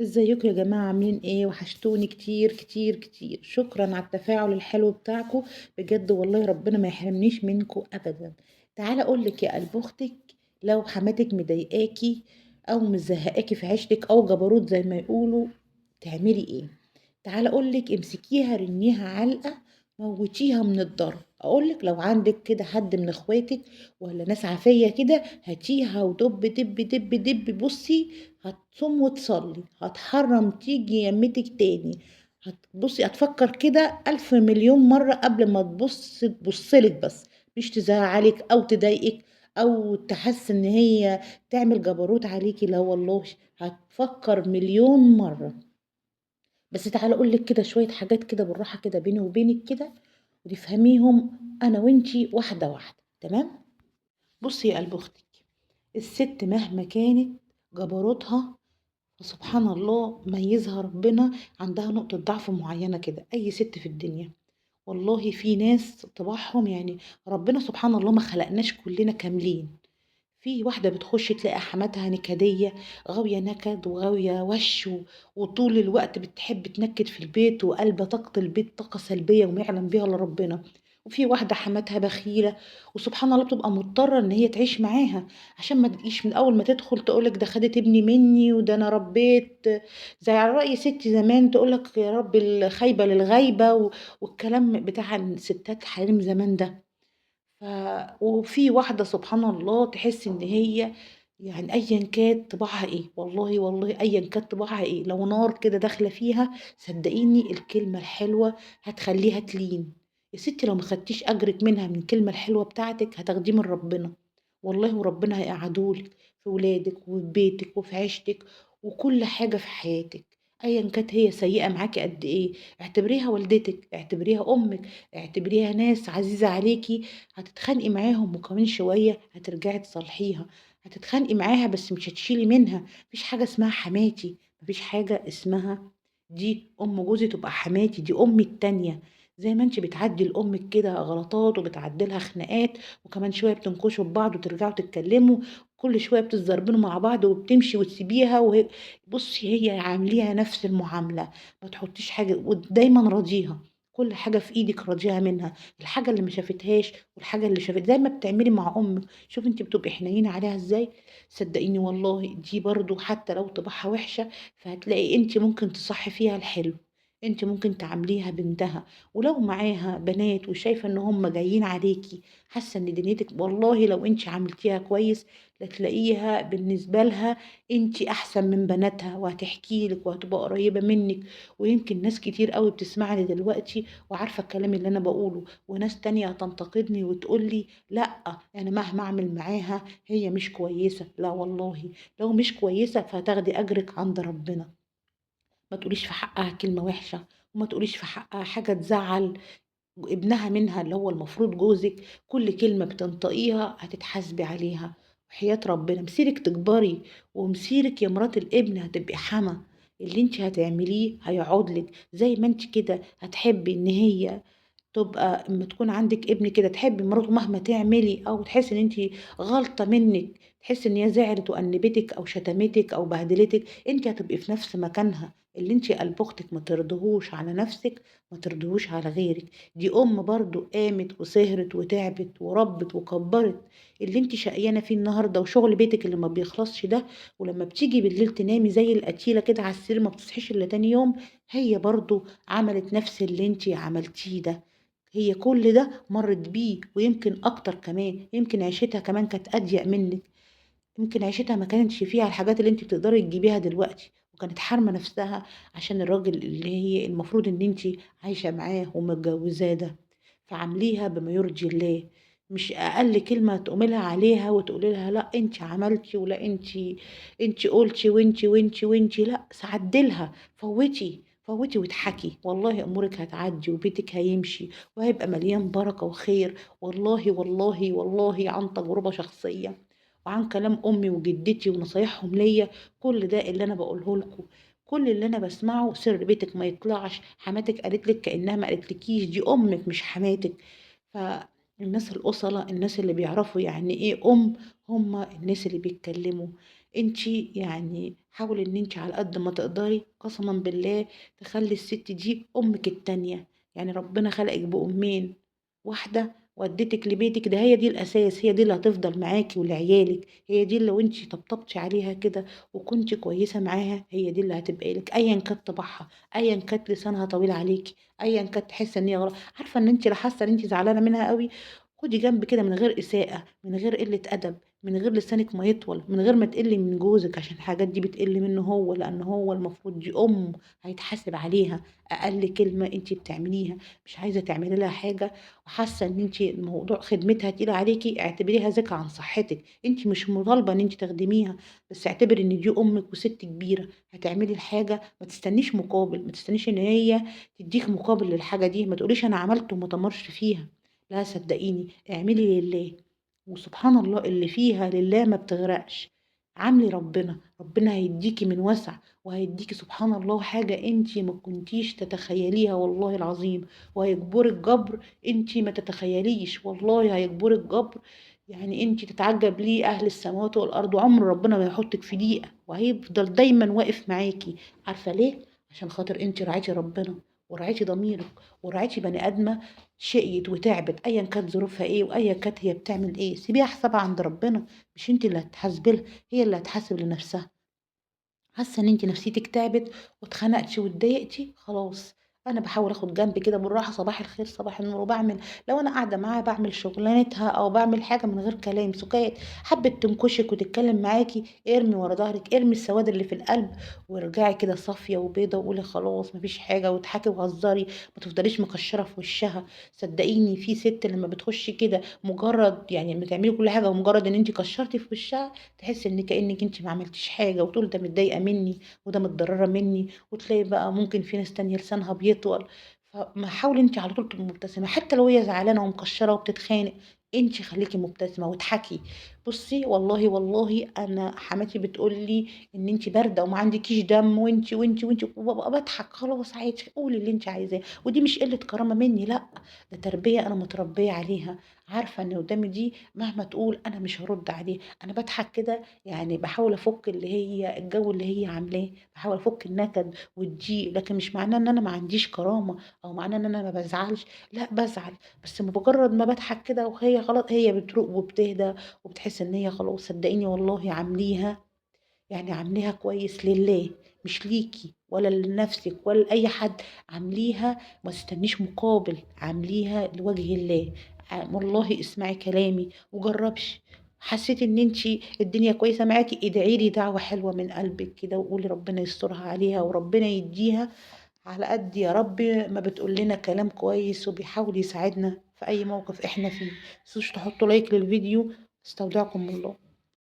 ازيكم يا جماعة؟ عاملين ايه؟ وحشتوني كتير كتير كتير. شكرا على التفاعل الحلو بتاعكم بجد، والله ربنا ما يحرمنيش منكم ابدا. تعالى اقولك يا قلب اختك، لو حماتك مضايقاكي او مزهقاكي في عيشتك او جبروت زي ما يقولوا، تعملي ايه؟ تعالى اقولك امسكيها رنيها علقة، موتيها من الضرب. اقولك لو عندك كده حد من اخواتك ولا ناس عافية كده، هاتيها ودب دب دب دب. بصي هتصوم وتصلي، هتحرم تيجي يمتك تاني، هتبصي هتفكر كده 1000 مليون مرة قبل ما تبصلك، بس مش تزعلك او تضايقك او تحس ان هي تعمل جبروت عليكي. لا والله هتفكر مليون مرة. بس تعالى اقولك كده شوية حاجات كده بالراحة كده بيني وبينك كده، وتفهميهم انا وانتي واحدة واحدة، تمام؟ بصي يا قلب اختك، الست مهما كانت جبروتها سبحان الله ميزها ربنا، عندها نقطة ضعف معينة كده. أي ست في الدنيا والله في ناس طباعهم ربنا سبحان الله ما خلقناش كلنا كاملين. في واحدة بتخش تلاقي حماتها نكدية، غاوية نكد وغاوية وش، وطول الوقت بتحب تنكد في البيت وقلبة طاقة البيت طاقة سلبية وما يعلم بيها إلا ربنا. وفي واحدة حماتها بخيلة وسبحان الله بتبقى مضطرة إن هي تعيش معاها عشان ما تجيش من أول ما تدخل تقولك ده خدت ابني مني وده أنا ربيت، زي على رأي ستي زمان تقولك يا رب الخايبة للغايبة والكلام بتاع الستات حريم زمان ده. وفي واحدة سبحان الله تحس إن هي أيا كانت طباعها إيه، والله والله أيا كانت طباعها إيه، لو نار كده داخلة فيها صدقيني الكلمة الحلوة هتخليها تلين. يا ستي لو ما خدتيش أجرك منها من الكلمة الحلوة بتاعتك هتاخديه من ربنا والله، وربنا هيقعدهولك في ولادك وفي بيتك وفي عيشتك وكل حاجة في حياتك. أيا كانت هي سيئة معاكي قد إيه، اعتبريها والدتك، اعتبريها أمك، اعتبريها ناس عزيزة عليكي. هتتخانقي معاهم وكمان شوية هترجعي تصالحيها، هتتخانقي معاها بس مش هتشيلي منها. مفيش حاجة اسمها حماتي، مفيش حاجة اسمها دي أم جوزي تبقى حماتي، دي أمي التانية. زي ما انت بتعدي لأمك كده غلطات وبتعدي لها خناقات، وكمان شوية بتنكشوا ببعض وترجعوا تتكلموا، كل شوية بتتزربنوا مع بعض وبتمشي وتسيبيها، وهي بصي هي عامليها نفس المعاملة، ما تحطيش حاجة، ودايما راضيها، كل حاجة في ايدك راضيها منها، الحاجة اللي ما شافتهاش والحاجة اللي شافتها، زي ما بتعملي مع امك. شوفي انت بتبقي حنينة عليها ازاي، صدقيني والله دي برضو حتى لو طباعها وحشة فهتلاقي انت ممكن تصحي فيها الحلو، انت ممكن تعامليها بنتها. ولو معاها بنات وشايفة ان هم جايين عليكي، حاسة ان دنيتك والله لو انت عاملتيها كويس لتلاقيها بالنسبة لها انت احسن من بناتها، وهتحكي لك وهتبقى قريبة منك. ويمكن ناس كتير قوي بتسمعني دلوقتي وعارفة الكلام اللي انا بقوله، وناس تانية هتنتقدني وتقولي لا انا مهما اعمل معاها هي مش كويسة. لا والله لو مش كويسة فهتاخدي اجرك عند ربنا. ما تقوليش في حقها كلمة وحشة، وما تقوليش في حقها حاجة تزعل ابنها منها اللي هو المفروض جوزك. كل كلمة بتنطقيها هتتحاسبي عليها وحياة ربنا. مسيرك تكبري ومسيرك يا مرات الابن هتبقي حما، اللي انت هتعمليه هيقعد لك. زي ما انت كده هتحبي ان هي تبقى اما تكون عندك ابن كده تحبي مراته مهما تعملي، او تحسي ان انت غلطة منك، تحسي ان هي زعلت وانبتك او شتمتك او بهدلتك، انت هتبقي في نفس مكانها. اللي انت قلب اختك ما ترضيهوش على نفسك ما ترضيهوش على غيرك. دي ام برضو قامت وسهرت وتعبت وربت وكبرت اللي انت شقيانه فيه النهارده، وشغل بيتك اللي ما بيخلصش ده، ولما بتيجي بالليل تنامي زي القتيله كده على السرير ما بتصحيش الا تاني يوم، هي برضو عملت نفس اللي انت عملتيه ده. هي كل ده مرت بيه ويمكن اكتر كمان، يمكن عيشتها كمان كانت اضيق منك، يمكن عيشتها ما كانتش فيها الحاجات اللي انت بتقدري تجيبيها دلوقتي، وكانت حارمه نفسها عشان الراجل اللي هي المفروض ان انت عايشه معاه ومتجوزاه ده. فعامليها بما يرضي الله، مش اقل كلمه تقومي لها عليها وتقولي لها لا انت عملتي ولا انت قلتي وانت وانت وانت، لا سعدلها، فوتي فوتي واضحكي، والله امورك هتعدي وبيتك هيمشي وهيبقى مليان بركه وخير. والله والله والله عن تجربه شخصيه وعن كلام امي وجدتي ونصايحهم ليا، كل ده اللي انا بقوله لكم، كل اللي انا بسمعه سر بيتك ما يطلعش، حماتك قالت لك كانها ما قالتلكيش، دي امك مش حماتك. فالناس الاصله، الناس اللي بيعرفوا يعني ايه ام، هم الناس اللي بيتكلموا. أنتِ يعني حاولي إن أنتِ على قد ما تقدري قسمًا بالله تخلّي الست دي أمِك التانية، يعني ربنا خلقِك بأمين، واحدة ودِّتِك لبيتِك ده هي دي الأساس، هي دي اللي هتفضل معاكِ ولعيالِك، هي دي اللي لو أنتِ طبطبتِ عليها كده وكنتِ كويسة معاها هي دي اللي هتبقى لِك، أيًا كانت طباعها، أيًا كانت لسانها طويل عليكِ، أيًا كانت تحسي إن هي غلط، عارفة إن أنتِ لو حاسة إن أنتِ زعلانة منها أوي خدي جنب كده من غير إساءة، من غير قلة أدب، من غير لسانِك ما يطول، من غير ما تقلي من جوزِك عشان الحاجات دي بتقل منه هو، لأن هو المفروض دي أمه هيتحاسب عليها، أقل كلمة أنتِ بتعمليها، مش عايزة تعملي لها حاجة وحاسة إن أنتِ الموضوع خدمتها تقيلة عليكِ، اعتبريها زكاة عن صحتِك، أنتِ مش مطالبة إن أنتِ تخدميها، بس اعتبري إن دي أمِك وست كبيرة، هتعملي الحاجة ما تستنيش مقابل، ما تستنيش إن هي تديكِ مقابل للحاجة دي، ما تقوليش أنا عملت وما تمرش فيها، لا صدقيني اعملي لله، وسبحان الله اللي فيها لله ما بتغرقش. عاملي ربنا، ربنا هيديكي من وسع، وهيديكي سبحان الله حاجة انتي ما كنتيش تتخيليها والله العظيم، وهيجبرك جبر انتي ما تتخيليش، والله هيجبرك جبر يعني انتي تتعجب ليه اهل السماوات والارض، وعمر ربنا ما يحطك في ضيقة، وهيفضل دايما واقف معاكي. عارفة ليه؟ عشان خاطر انتي راعيتي ربنا وراعيتي ضميرك وراعيتي بني ادمه شقيت وتعبت ايا كانت ظروفها ايه وايا كانت هي بتعمل ايه، سيبيها حسابها عند ربنا، مش انت اللي هتحاسبي لها، هي اللي هتحاسب لنفسها. حاسه ان انت نفسيتك تعبت واتخنقتي واتضايقتي، خلاص انا بحاول اخد جنب كده بالراحة، صباح الخير صباح النور، وبعمل لو انا قاعدة معاها بعمل شغلانتها او بعمل حاجة من غير كلام، سكات. حبت تنكشك وتتكلم معاكي ارمي ورا ظهرك، ارمي السواد اللي في القلب وارجعي كده صافية وبيضه وقولي خلاص مفيش حاجة، واضحكي وهزري، ما تفضليش مكشره في وشها. صدقيني في ست لما بتخشي كده مجرد يعني ما تعملي كل حاجة ومجرد ان انت كشرتي في وشها تحسي ان كانك انت ما عملتيش حاجة، وتقول ده متضايقة مني وده متضرره مني، وتلاقي بقى ممكن في ناس تانية لسانها بيطول. فما حاولي انت على طول تبقي مبتسمة، حتى لو هي زعلانة ومكشره وبتتخانق انت خليكي مبتسمة واضحكي. بصي والله والله انا حماتي بتقول لي ان انت باردة وما عندكيش دم وانت وانت وانت، وببقى بضحك خلاص عادي، قولي اللي انت عايزاه، ودي مش قلة كرامة مني، لا ده تربيه انا متربيه عليها، عارفه ان قدامي دي مهما تقول انا مش هرد عليه، انا بضحك كده يعني بحاول افك اللي هي الجو اللي هي عاملاه، بحاول افك النكد والضيق، لكن مش معناه ان انا ما عنديش كرامة او معناه ان انا ما بزعلش، لا بزعل، بس مجرد ما بضحك كده وهي خلاص هي بتروق وبتهدى وبتحس ان هي خلاص. صدقيني والله عامليها يعني عامليها كويس لله، مش ليكي ولا لنفسك ولا لأي حد، عامليها ما تستنيش مقابل، عامليها لوجه الله. والله اسمعي كلامي وجربش، حسيتي ان انتي الدنيا كويسة معاكي ادعي لي دعوه حلوة من قلبك كده، وقولي ربنا يسترها عليها وربنا يديها على قد يا رب ما بتقول لنا كلام كويس وبيحاول يساعدنا في اي موقف احنا فيه. متنسوش تحطوا like للفيديو. استودعكم الله.